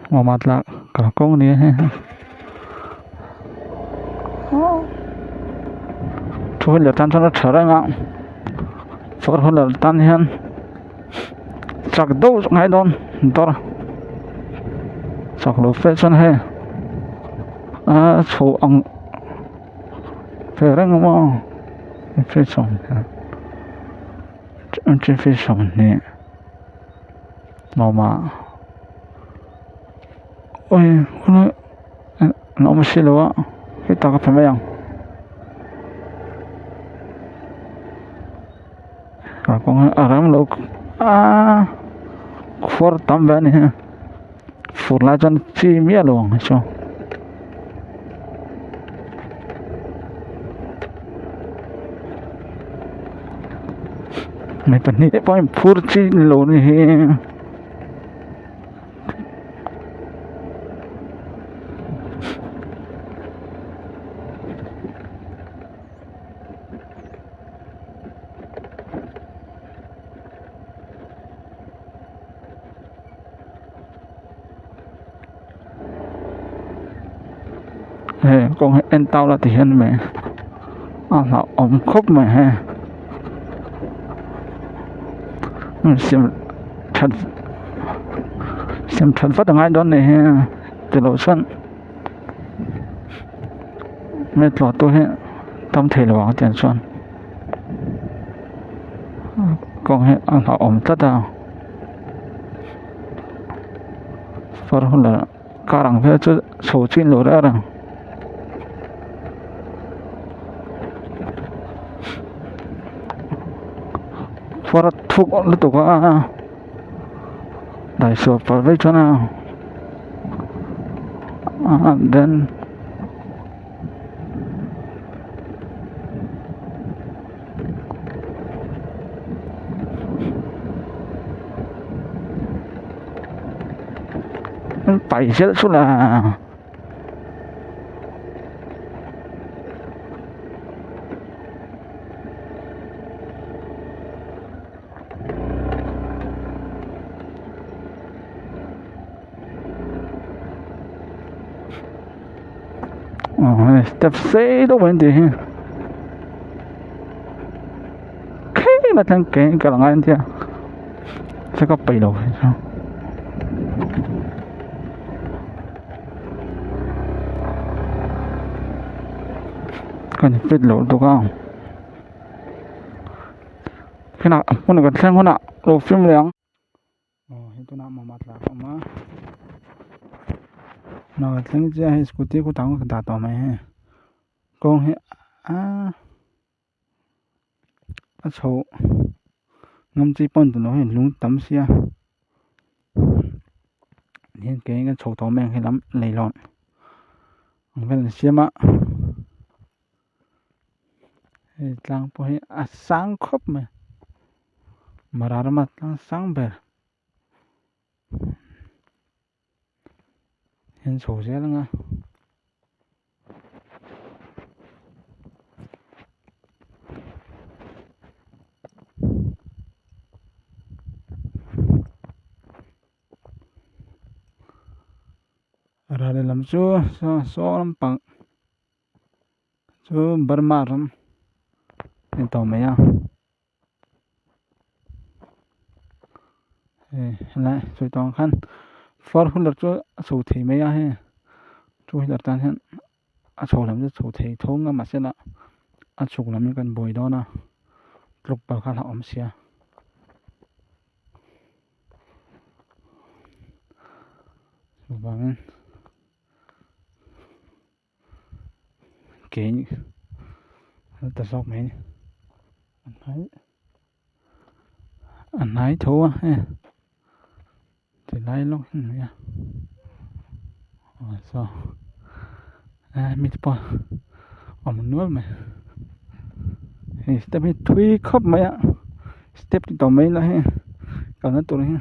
Mama tla kalkawng a ni a hei two wheeler tan chuan a tha reng a four wheeler tan hian chak deuh ngai dawn motor chak lo fe chuan hei a chho ang ve reng a maw 20 mama oi khawlai an awm silo a hetah ka phe mai ang kalkawng hi a rem lo aaa khuar tam ve a ni hi fur lai chuan chi miah lo ang hi chu. Mi pahnih te pawhin phur chi ni lo ni hi. Hei kawng hi en tau la ti hian mai a hlauhawm khawp mai hei siam that siam that vat a ngai dawn a ni hi tilo chuan mi tlawh tu hi tam thei lo ang tiang chuan kawng hi a hlauhawm tlat a. Far hunah car ang vel chu chho chin lo reng reng. Far a thuk lutuk a daisuah palh vek chuan a then pai zel chu la. Step sei deuh mai an tih hi kheng ah khian ke in kal a ngai an tia check up peih lo hi chu ka ni fit loh lutuk a khian ah hmun kan thleng hunah lo film leh ang. Aw hei tunah mama tla a awm a naga thleng chiah hei scooty khu tang ka dah tawh mai hei kawng hi aaa a chho ngam chi pawh a ni tawh lo hei lung tam sia hian ke in kan chho tawh mai ang helam leihlawn ang vel an siam a hei tlang pawh hi a sang khawp mai. Mara rama tlang sang ber hian chho zel ang a. Ral lehlam chu saw lampang chu Burma ram a ni tawh mai a. Hei helai sawi tawh ang khan four wheeler chu a chho thei mai a hei two wheeler tan hian a chho lam chu chho thei tho ang a mahse lah a chhuk lam hi kan buai dawn a tluk pal kha a hlauhawm sia. Chuvangin. Ke ta zawk mai a ni a hnai a hnai tho a hei ti lai lawk hi a ni a aw saw mi te pawh a awm nual mai hei step hi thui khawp mai a step ti tawh mai ila hei kalna tur hi.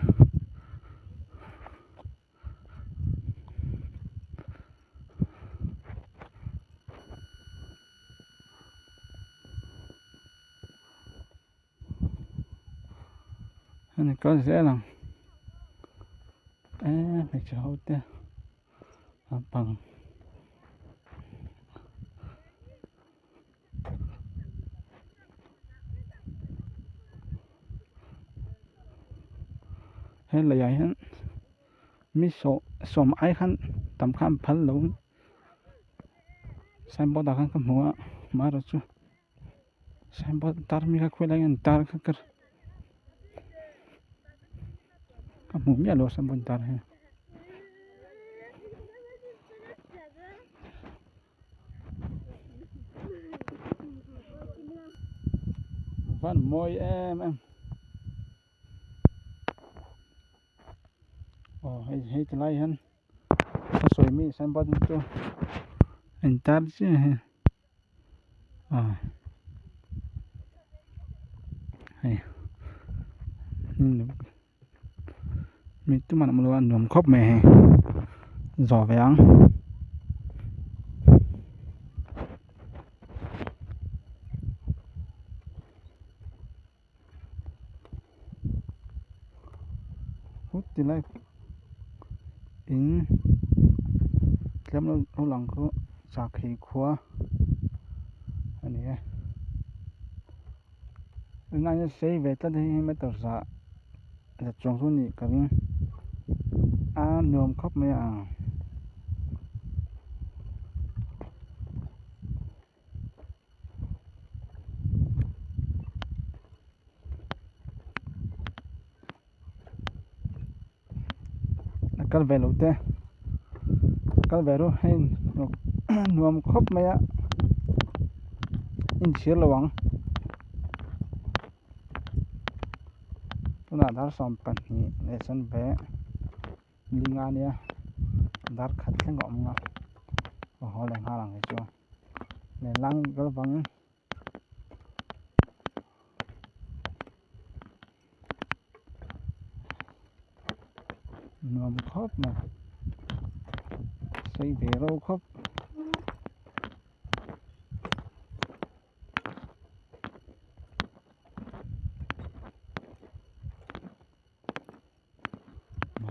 Ani kal zel ang eee hmeichhe ho te. A bang he leiah hian mi sawh sawm ai khan tam kha an phal lo signboard ah khan ka hmu a amaherawhchu signboard tar mi kha khawilai nge an tar kha ka ka hmu miah lo signboard tar hi. Van mawi em em aw hei hei ti lai hian a sawi mi signboard chu a in tar chiah a hei aw hei mi tumah an awm lo a nuam khawp mai hei zawh ve ang. Ti lai in tlem lo lang khu chakhi khua a ni e tunah hian sei ve tlat hi meter zah za chuang chu a nih ka ring a nuam khawp mai a. A kal ve lo te kal ve ru hei nuam khawp mai a inchhir lo ang tunah dar 12 leh chanve linga ania dar khat thleng a awm a a haw leh nghal ang hi chu. Lehlang kal vang nuam khawp mai sei ve reuh khawp.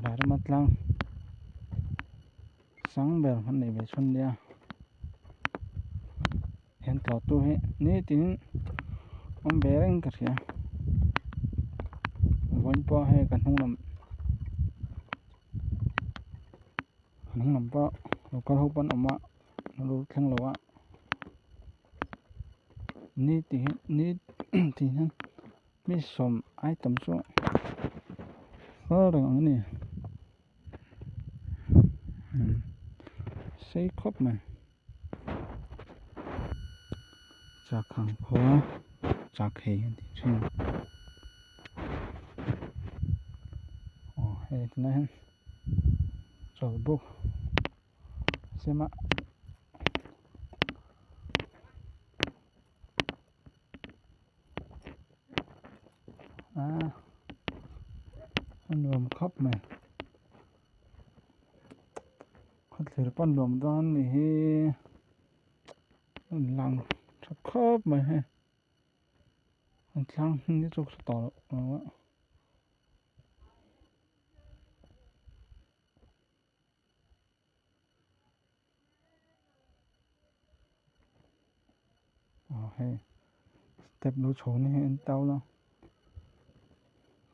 Rama tlang sang ber an nei ve chhun nia hian tlawh tu hi nitin awm ve reng ka hria vawiin pawh hei ka hnung lam ka hnung lam pawh lo kal ho pawh an awm a an lo thleng lo a nitin nitin hian. Mi sawm item chu kal reng ang a ni sei khawp mai chakhang khua chakhei an tih thin aw hei tunah hian chawlhbuk a siam a. A nuam khawp mai khawthlir pawh a nuam dawn a nih hi a lang tha khawp mai hei an thlang hming hi chu ka hre tawh lo a. Aw hei step lo chho ni hi an tau la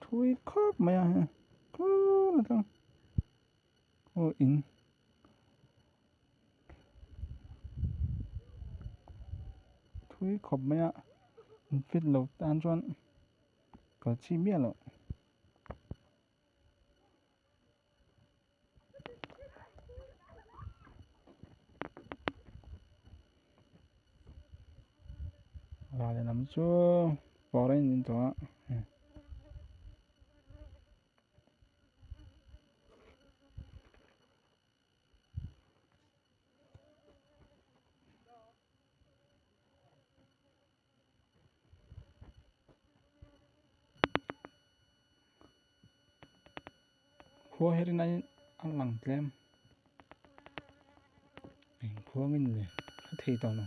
thui khawp mai a hei khuuu atang aw in thui khawp mai a in fit lo tan chuan kal chi miah loh. Ral lehlam chu pawr a in tawh a. Khua hi rin aiin a lang tlem eng khua nge ni le a thei tawh lo.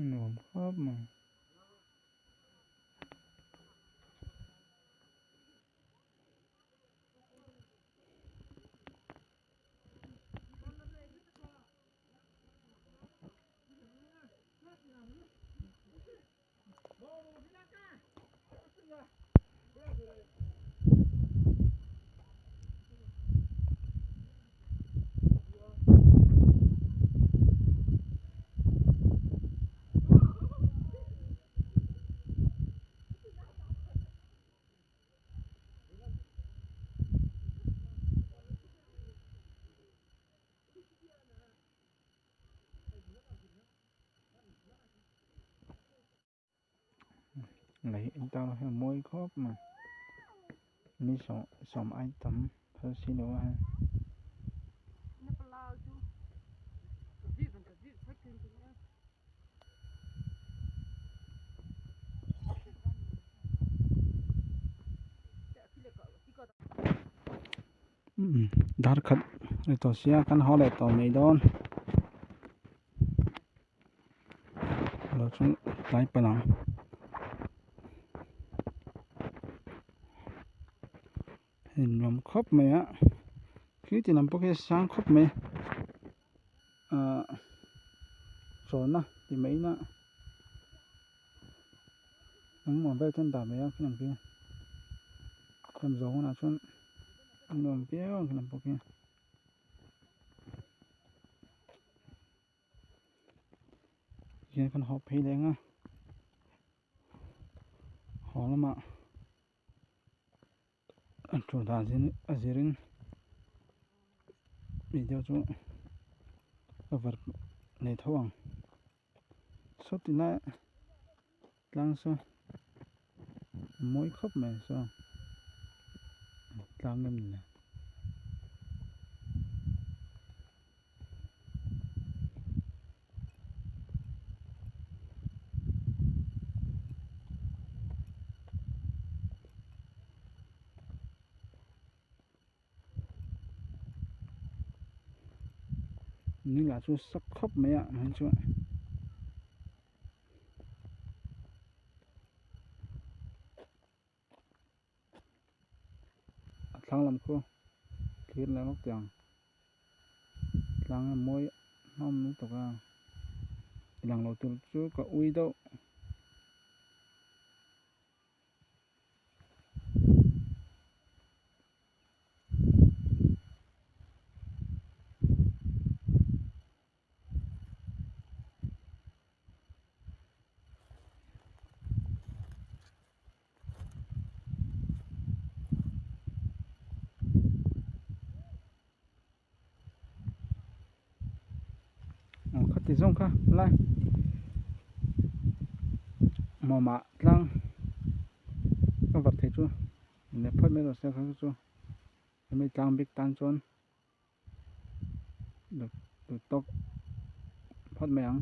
Nuam khawp mai. Lei in tang hian mawi khawp mai mi sawm sawm ai tam phal si lo a hei. Dar khat ri tawh sia kan haw leh tawh mai dawn lo chu tlai palh ang. Hei nuam khawp mai a khi ti lam pawh khi a sang khawp mai ahh chawlhna ti mai ila engmaw vel te an dah mai a khi lam khi hemi zawh hunah chuan a nuam viau ang khi lam pawh khi. Hian kan haw phei leh ang a haw lamah an tul dan a zirin video chu cover nei tho ang saw ti lai tlang saw a mawi khawp mai saw tlang em ni le. Ni lah chu sak khawp mai a hmai chu a thlang lam khu thlir leh lawk teh ang tlang a mawi hlawm lutuk a lang lo tur chu ka ui deuh. Aw khati zawng kha lai mawmah tlang ka vat thei chu leh phawt mai rawh se kha chu hemi tlang bik tan chuan duh tawk phawt mai ang.